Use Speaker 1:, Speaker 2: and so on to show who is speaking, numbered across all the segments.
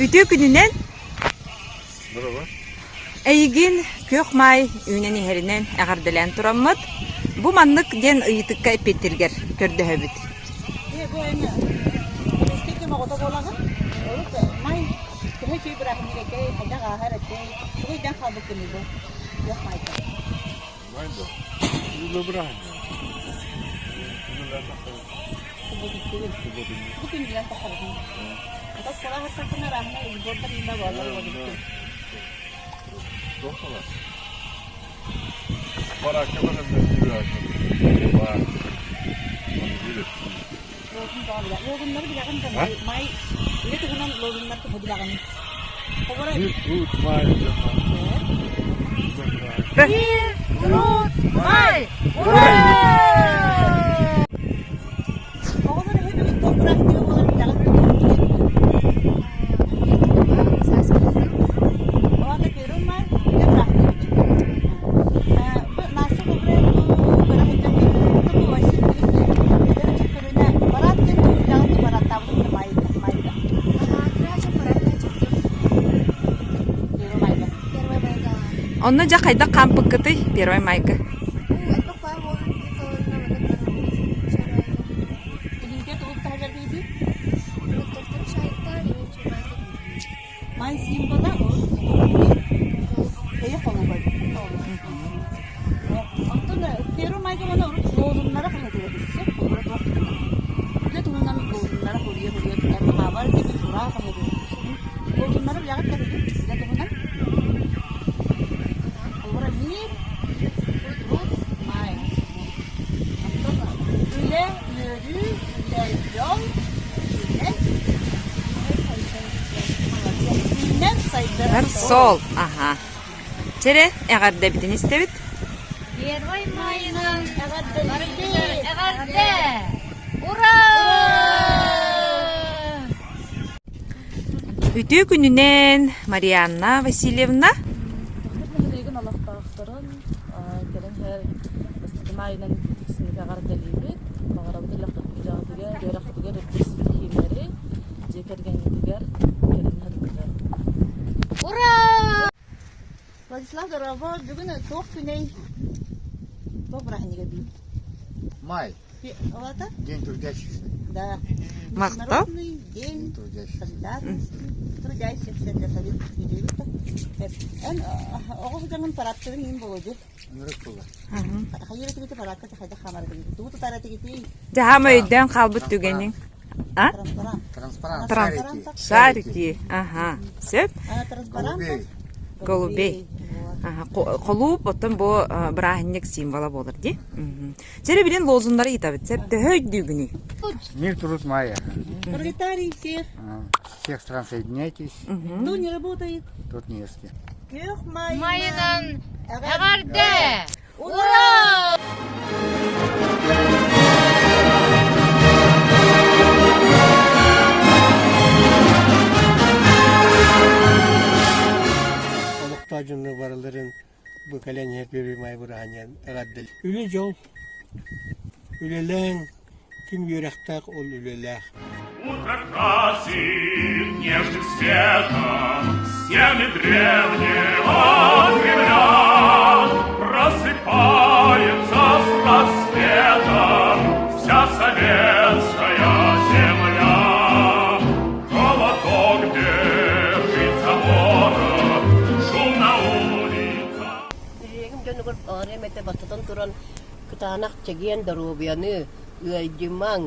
Speaker 1: Үтүө күнүнэн! Эйигин күөх маай үүнэн иһэринэн эҕэрдэлээн тураммыт, бу маннык диэн ыйытыкка эппиэттииргэр көрдөһөбүт.
Speaker 2: Бу күндүлэн тахсабытын. Оскуола аһаттахпына арааһынай сбордар иһинэ буолар буолбуттум. Лозуннары билэҕин да май үлэ туһунан лозуннар туһу билэҕин.
Speaker 1: Мир, труд, май! Ура!
Speaker 2: Оҕолор эһи бүгүн туох бырааһынньыга буолар билэҕин? Оҕото первый май, үлэ бырааһынньыга. Бу Настя Добрая бу көрө сылдьан бу Василий эдэр ыччат көрүнэ парад диэн тугу билэҕин дуу парадтаабытым да май майга. Первый майга.
Speaker 1: Онно дьэ хайдах хаампыккытый Первый майга?
Speaker 2: Илиитэ тугу таһыгар диэти? Май символа эйэ холугай. Оттон первый майга уонна урут лозуннара хаһыатыгар түссе, холура туох Үлэ туһунан лозуннара хоруйа-хоруйа тутар хаабар диэки тура хаһыатыгар түссе. Лозуннары билэҕит да үлэ туһунан? Холобура мир, труд, май. Оттон үлэ, үөрүү, үлэ, дьол, үлэ, үүнэр сайдар
Speaker 1: Сол, аха. Чэрэ, эҕэрдэбитин истэбит.
Speaker 3: Первый майынан эҕэрдэ! Ура!
Speaker 1: Үтүө күнүнэн, Марианна Васильевна.
Speaker 4: Төхтүр нэһилиэгин олохтоохторун кэлэн иһэр бастакы маайынан тиксинник эҕэрдэлиибит. Баҕарабыт үлэҕитигэр, үөрэххитигэр үрдүк ситиһиилэри, дьиэ кэргэҥҥитигэр кэлин иһэргитигэр.
Speaker 3: Ура!
Speaker 2: Владислав дорообо, бүгүн туох күнэй? Туох бырааһынньыга бүгүн?
Speaker 5: Май.
Speaker 2: Олата?
Speaker 5: День трудящихся.
Speaker 2: Да.
Speaker 1: Махтал.
Speaker 2: Международный день солидарности трудящихся для советских людей. Эн оҕо сылдьаҥҥын парадтарын иин болуо
Speaker 5: Ынырык буолар.
Speaker 2: Хайыр этигити парадка хайдах хаамар этигити? Тугу тутар этигитий?
Speaker 1: Дьаһама өйдөөн хаалбыт түгэниҥ. А?
Speaker 2: Транспарант.
Speaker 5: Транспарант.
Speaker 2: Транспарант.
Speaker 1: Шарики. Ага. Сөп.
Speaker 2: Транспарант.
Speaker 5: Голубей.
Speaker 1: Голубей. Ага. Холууп оттон бу бырааһынньык символа буолар дии. Чэрэ билин лозуннары ыйытабыт. Сөп төһө өйдүүгүнүй?
Speaker 5: Мир труд мая.
Speaker 2: Пролетарии всех.
Speaker 5: Всех стран соединяйтесь.
Speaker 2: Кто не работает?
Speaker 5: Тот не ест.
Speaker 2: Күөх
Speaker 3: Майынан эҕэрдэ! Ура!
Speaker 6: Олохтоох дьонно барыларын бу кэлэн иһэр Первый май бырааһынньыгын эҕэрдэл. Үлэ дьол. Үлэлээн ким үөрэхтээх ол үлэлээх.
Speaker 7: Утро красит нежным светом Стены древнего Кремля. Просыпается с рассветом Вся советская земля. Холодок держит забора, Шум на улицах.
Speaker 8: Билиэгим дьонугар баҕарыам этэ бастатан туран кытаанах чэгиэн доруобуйаны, ыалдьымаҥ,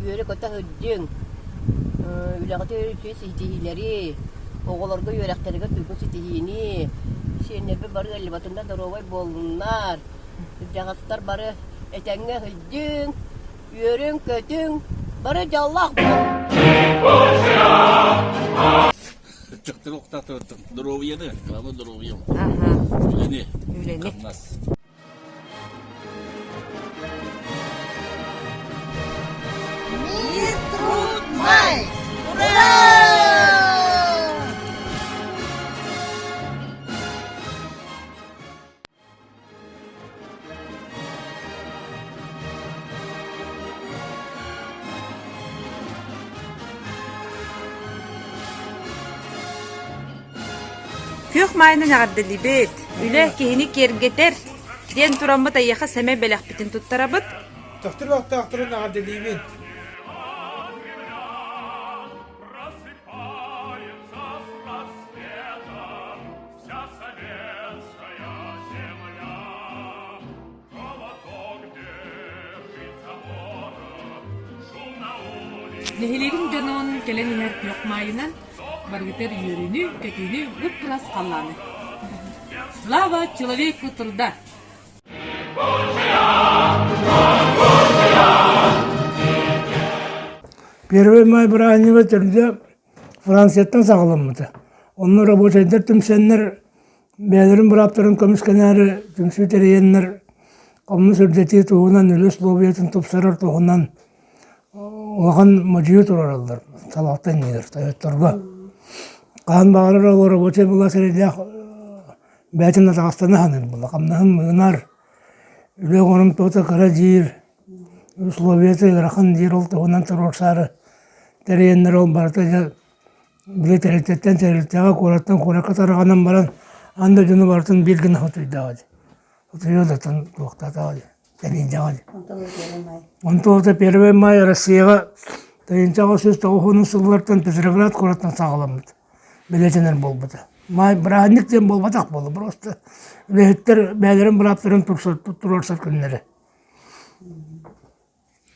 Speaker 8: үөрэ-көтө сылдьыҥ, үлэҕитигэр үчүгэй ситиһиилэри, оҕолорго үөрэхтэригэр туйгун ситиһиини, сиэннэрбит бары ыалдьыбатыннар доруобай буоллуннар, кырдьаҕастар бары этэҥҥэ сылдьыҥ, үөрүҥ-көтүҥ, бары дьоллоох буолуҥ!
Speaker 9: Ыччаттары охтаатыбыттым. Доруобуйаны, главное доруобуйам.
Speaker 1: Ага.
Speaker 9: Үлэни.
Speaker 1: Үлэни.
Speaker 9: Хамнас.
Speaker 2: Мир, труд, май! Ура!
Speaker 1: Күөх маайынан эҕэрдэлиибит! Үлэ киһини киэргэтэр диэн тураммыт эйиэхэ сэмэй бэлэхпитин туттарабыт.
Speaker 10: Төхтүр олохтоохторун эҕэрдэлиибин!
Speaker 11: Нэһилиэгим дьонун кэлэн иһэр күөх маайынан барыгытар үөрүүнү, көтүүнү, ып-ыраас халлааны. Слава человеку труда!
Speaker 12: Первый май бырааһынньыга төрдө Францияттан саҕаламмыта. Онно рабочайдар түмсэннэр бэйэлэрин бырааптарын көмүскэнээри түмсүү тэрийэннэр хомус үрдэтии туһунан үлэ условиятын тупсарар туһунан улахан модьуйу туруораллар салалта иннигэр тойотторго. Хаһан баҕарар ол рабочай былаас эрэйдээх бэйэтин атаҕастана саныыр буолла. Хамнаһын мыынар, үлэ оҥорумтуота кыра диир, условията ыарахан диир ол туһунан туруорсаары тэрийэннэр ол барыта дьэ Били тэрилтэттэн тэрилтэҕэ, куораттан куоракка тарҕанан баран, аан дойдуну барытын биир гына хотуйдаҕа дии. Хотуйуо да туохтаатаҕа дии, тэнийдэҕэ дии. Онтон это Первый май Россияҕа 1990 сыллартан Петроград куораттан саҕаламмыт, бэлиэтэнэр буолбута. Маай бырааһынньык диэн буолбатах буолла, просто үлэһиттэр бэйэлэрин бырааптарын туруорсар күннэрэ.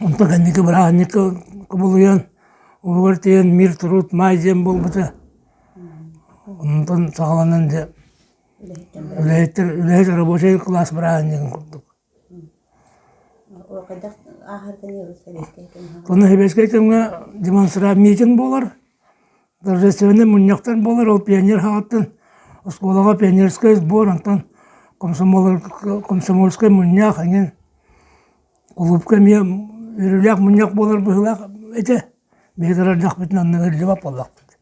Speaker 12: Онтон кэнники бырааһынньыкка кубулуйан, уһугар тиийэн мир труд маай диэн буолбута. Онтон саҕаланан дьэ үлэһиттэр үлэһит рабочай кылаас бырааһынньыгын курдук. Ону сэбиэскэй кэмҥэ демонстрация митинг буолар, торжественнай мунньахтар буолар, ол пионер хаҕыттан оскуолаҕа пионерскай сбор, онтон комсомольскай мунньах эҥин Кулуупка эмиэ үөрүүлээх мунньах буолар быһыылаах этэ. Биһиги кырардахпытына онно ыһыллыбат буоллахпыт.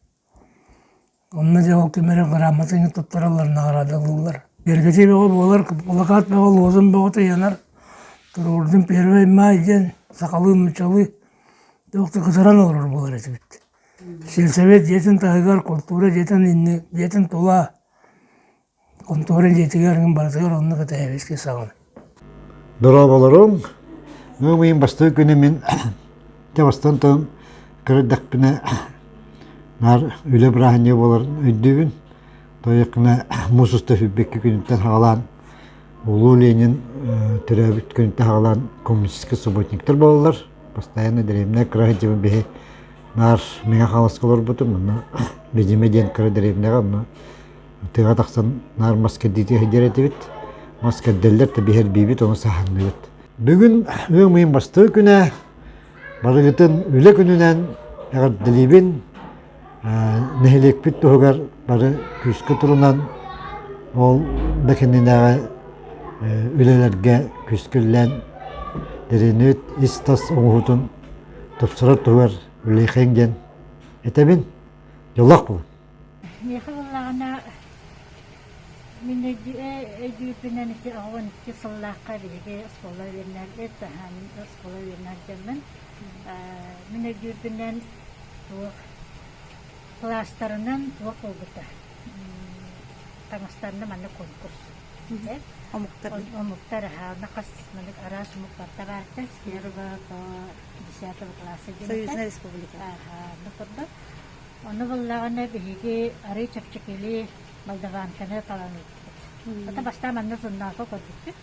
Speaker 12: Онно дьэ ол ким эрэ грамотаны туттараллар, наҕараадалыыллар. Киэргэтии бөҕө буолар, плакат бөҕө, лозунг бөҕө ыйанар. Туруордум Первый май диэн сахалыы, нууччалыы туох да кытаран олорор буолар этибит. Сельсовет дьиэтин таһыгар, культура дьиэтин инни дьиэтин тула Хонтуора дьиэтигэр барытыгар оннук этэһэбискэ саҕана.
Speaker 5: Дорооболоруҥ! Ыам ыйын бастакы күнэ мин дьэ бастан туран көрөрдөхпүнэ наар үлэ бырааһынньыга буоларын өйдүүбүн. Тойокуна муус уста сүүрбэкки күнүттэн саҕалаан Улуу Ленин төрөөбүт күнүттэн саҕалаан коммунистическай субботниктар буолаллар. Постоянно дэриэбинэ кыра сылдьыбын биһи наар Мэҥэ Хаҥаласка олорбутум. Онно Бэдьимэ диэн кыра дэриэбинэҕэ онно Тыаҕа тахсан наар мас кэрдиитигэр сылдьар этибит. Мас кэрдэллэр, тэбиһэрбиибит, ону саһанныбыт. Бүгүн ыам ыйын бастакы күнэ. Барыгытын үлэ күнүнэн эҕэрдэлиибин. Нэһилиэкпит туһугар бары күүскэ турунан ол да кэннинээҕи үлэлэргэ күүскэ үлэлээн дэриэнэбит ис-тас оҥоһуутун тупсарар туһугар үлэлиэххэйиҥ диэн этэбин. Дьоллоох буолун!
Speaker 13: Миэхэ буоллаҕына, мин өйдүүрбүнэн ити 12 сыллаахха биһиги оскуола үөрэнэрбит, оскуола үөрэнэр дьоммун. Мин өйдүүрбүнэн туох кылаастарынан туох буолбута. Таҥастарынан маннык конкурс.
Speaker 2: Омуктар.
Speaker 13: Омуктар аһаана хас маннык араас омук барта баарта. С первого по десятого класса диэн.
Speaker 2: Союзная республика.
Speaker 13: Аха, курдук. Ону буллаҕына биһиги арыый чэпчэкилии молдаванканы талан ыыппыт. Ата бастаан манна журналга көрбүппүт.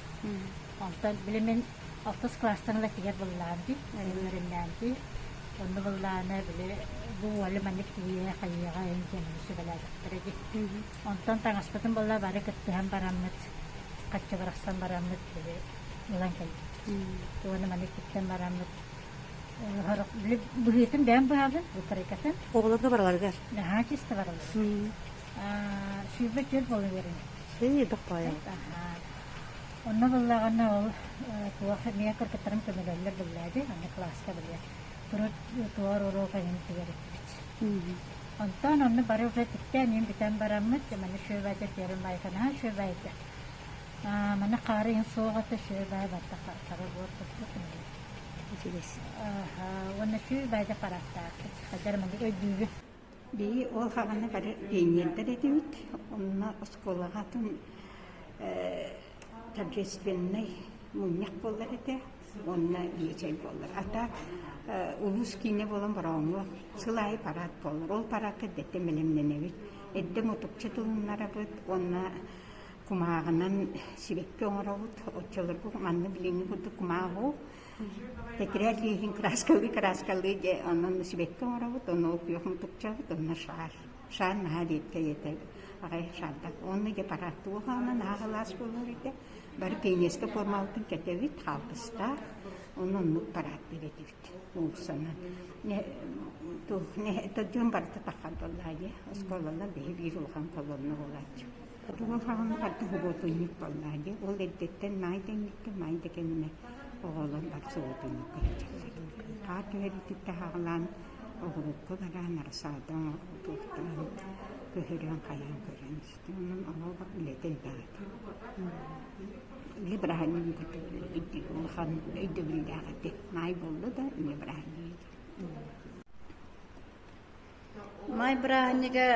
Speaker 13: Онтон били мин алтыс класстан ыла тигэр буллаан дии, үөрэннээн дии. Онно буллаана били бу уолу маннык тигиэ хайыаҕа эн диэн сүбэлээтэхтэрэ дии. Онтон таҥаспытын буолла бары кыттыһан бараммыт, хаччы барахсан бараммыт били ылан кэлбиппит. Уонна маннык тиктэн бараммыт Быһыытын бэйэм быһабын, выкройкатын.
Speaker 2: Оҕолорго бараларыгар?
Speaker 13: Наһаа чисто бараллар. 24 буолан үөрэнэбит.
Speaker 2: Сии, доххойо.
Speaker 13: Онно буллаҕына ол туох эмиэ кыргыттарым көмөлөһөллөр буллаады, аны кылааска били турут туор уруок эҥин тигэриппит. Онтон онно бары уже тиктээн иин бүтэн бараммыт, маны шөбайда первым майканаһа шөбайда. Маны хаары иһин суох этэ шөбай барда хара буор курдук Уонна сүүс баайда парааттаахпыт. Хайдах эрэ маннык өйдүүбүн.
Speaker 14: Биһи ол хаҕана бары пионердар этибит. Онно оскуолаҕа атын торжественнай мунньах буолар этэ уонна биэчэй буолар. А так улуус киинэ буолан Борооҥҥо сыл аайы парад буолар. Ол парадка эрдэттэн бэлэмнэнэбит. Эрдэ мутукча тылыннарабыт уонна кумааҕынан сибэкки оҥоробут. Оччолорго манна билиҥҥи курдук кумааҕы Тэтэрээт лииһин кырааскалыы-кырааскалыы дьэ онон сибэкки оҥоробут, онно ол күөх мутукчабыт, онно шар. Шар наһаа редкэй этэ, аҕай шардар. Уонна дьэ парааттыы уһаана наһаа кылаас буолар этэ. Бары пионерскай формабытын кэтэбит, хаалтыстаах, онно оннук парааттыыр этибит уулуссанан. Дьон барыта таххар буоллаа дии, оскуолалар биһи биир улахан колонна буолааччы. Тугу хаҕына барыта субуотунньук буоллаа дии, ол эрдэттэн маай да инниттэн, маай да кэннэ оҕолор бары субуотунньукка сылдьаллар. Хаар түһэриититтэн саҕалаан оҕуруокка баран, арасаада туохтаан көһөрөн, хайаан көрөн истим. Онон оҕо үлэтэ элбэх этэ. Үлэ бырааһынньыгын кытта улахан өйдөбүллээх этэ. Маай буолла да үлэ бырааһынньыга этэ.
Speaker 15: Маай бырааһынньыга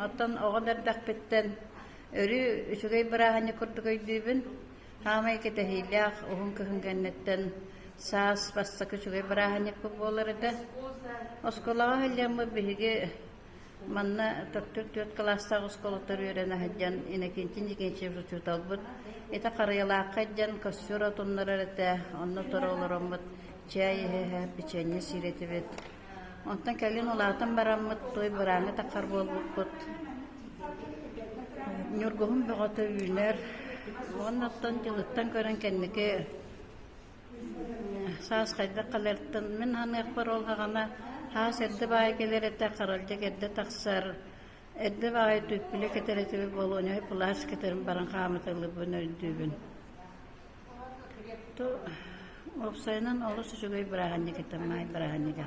Speaker 15: оттон оҕо да эрдэхпиттэн өрүү үчүгэй бырааһынньык курдук өйдүүбүн. Саамай кэтэһиилээх уһун кыһын кэнниттэн саас бастакы үчүгэй бырааһынньыкпыт буолар этэ. Оскуолаҕа сылдьаммыт биһиги манна төртүр түөрт кылаастаах оскуолаттар үөрэнэ сылдьан Иннокентий Никитич учууталбыт ити Харыйалаахха илдьэн костер отуннарар этэ. Онно тура олороммут чээй иһэ-иһэ печенье сиир этибит. Онтон кэлин улаатан бараммыт той бырааҥҥа таххар буолбуппут. Ньургуһун бөҕөтө үүнэр. Уонна оттон дьылыттан көрөн кэнники саас хайдах кэлэртэн мин саныахпар ол саҕана саас эрдэ баайы кэлэр этэ, харалдьык эрдэ тахсар, эрдэ баҕайы түүппүлэ кэтэр этибит болуонньай плащ кэтэрин баран хаамыталыырбын өйдүүбүн. Уопсайынан олус үчүгэй бырааһынньык этэ, маай бырааһынньыга.